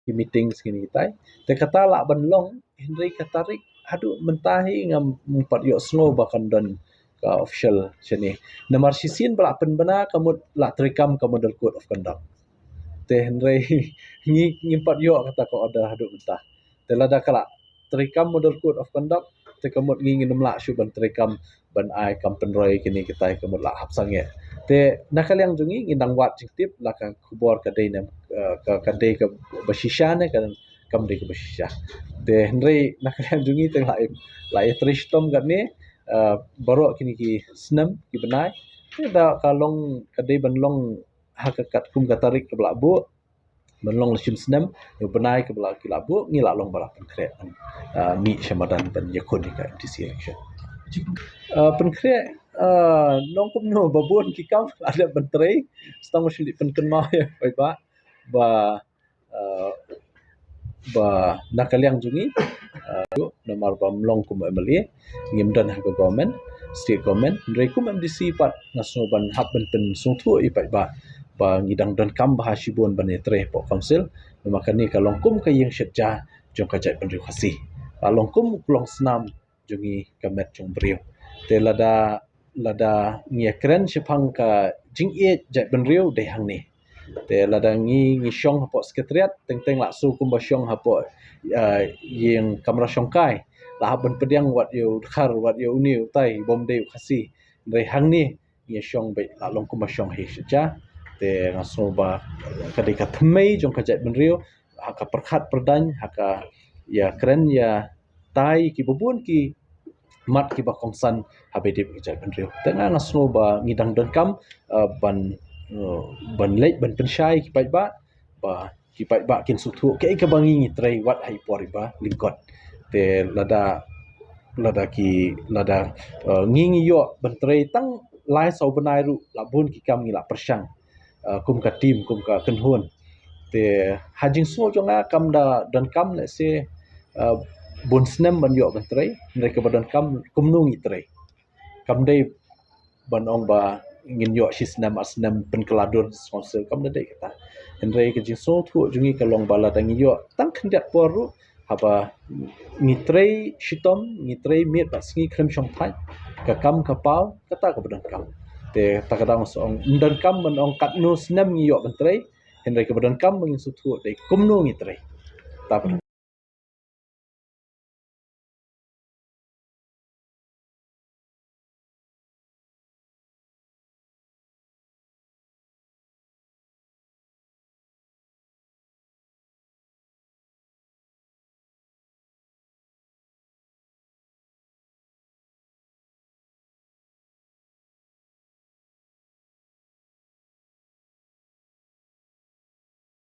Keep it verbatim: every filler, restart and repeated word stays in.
ki meeting kine kitai. Te kata lah ban long, hynrei ka tarik haduh mynta hi ngam pat ïohsngew ba kan don ka official shane. Namar shisien ba lah pynbna ka mut lah treikam ka Model Code of Conduct. Te hynrei ngi ngim pat ïoh kata ka order haduh mynta. Te lada ka lah treikam Model Code of Conduct, te ka mut ngi ngin ym lah shuh ban treikam ban ai kam pynroi kine kitai, ka mut lah hap sangeh. Te na ka liang jong ngi ngin dang wad jingtip, la ka khubor ka dei ne, eh, ka, ka dei kaba shisha ne ka, kam dei kaba shisha. Te hynrei na ka liang jong ngi te la, la ïatrei shitom katne, eh, baroh kine ki snem ki bnai. Te da ka long, ka dei ban long ha ka katkum ka tarik kaba lah buh, ban long la shim snem, ïa u bnai kaba lah, ki lah buh, ngi lah long ba lah pynkhreh, ah, mih sha madan ban ïakhun ïa ka M D C election. Ah, pynkhreh, ah, nongkumno, ba bun ki kam la dep ban trei, sa tang ba shu leit pynkynmaw ïa u paidbah ba, ah, ba na ka liang jong ngi, ah, namar ba ym long kum M L A, ngim don ha ka government, state government, hynrei kum M D C pat nga sngew ban hap ban pynsngewthuh ïa u paidbah ba ngi dang donkam bha shibun ban ïatrei hapoh council. Namar kane ka long kum ka ïing shet ja jong ka jaitbynriew Khasi, ka long kum u plongsnam jong ngi, ka met jong briew. Te lada, lada ngi ïakren shaphang ka jingïeit jaitbynriew dei hangne. Te lada ngi, ngi shong hapoh Secretariat, teng teng lah shu kumba shong hapoh, ah, ïing kamra shongkai, lah hap ban pdiang wat ïa u dkhar, wat ïa une utai, bym dei u Khasi. Hynrei hangne ngi shong beit, lah long kumba shong hi shet ja. Te nga sngew ba ka dei ka thymmei jong ka jaitbynriew ha ka pyrkhat pyrdaiñ, ha ka ïakren ïatai kiba bun ki mat kiba kongsan haba ïadei bad ka jaitbynriew. Te nga, nga sngew ba ngi dang donkam, eh, ban, eh, ban leit ban pynshai ki paidbah, ba ki paidbah kin sngewthuh kaei kaba ngi, ngi trei wat ha i por iba lyngkot. Te lada, lada ki, lada, eh, ngi, ngi ïoh ban trei tang lai saw bnai ruh, lah bun ki kam ngi lah pyrshang, eh, kum ka team, kum ka kynhun. Te ha jingsngew jong nga, kam da donkam lehse, eh, bun snem ban ïoh ban trei, hynrei kaba donkam kumno ngi trei. Kam dei ban ong ba ngin ïoh shi snem ar snem pynkylla dur sngewsih, kam da dei kata. Hynrei ka jingsngewthuh jong ngi ka long ba lada ngi ïoh tang khyndiat por ruh, haba ngi trei shitom, ngi trei miet bad sngi khlem shongthait, ka kam ka paw, kata kaba donkam. Te kata ka dang sa ong, ym donkam ban ong katno snem ngi ïoh ban trei, hynrei kaba donkam ba ngin sngewthuh dei kumno ngi trei. Kata ba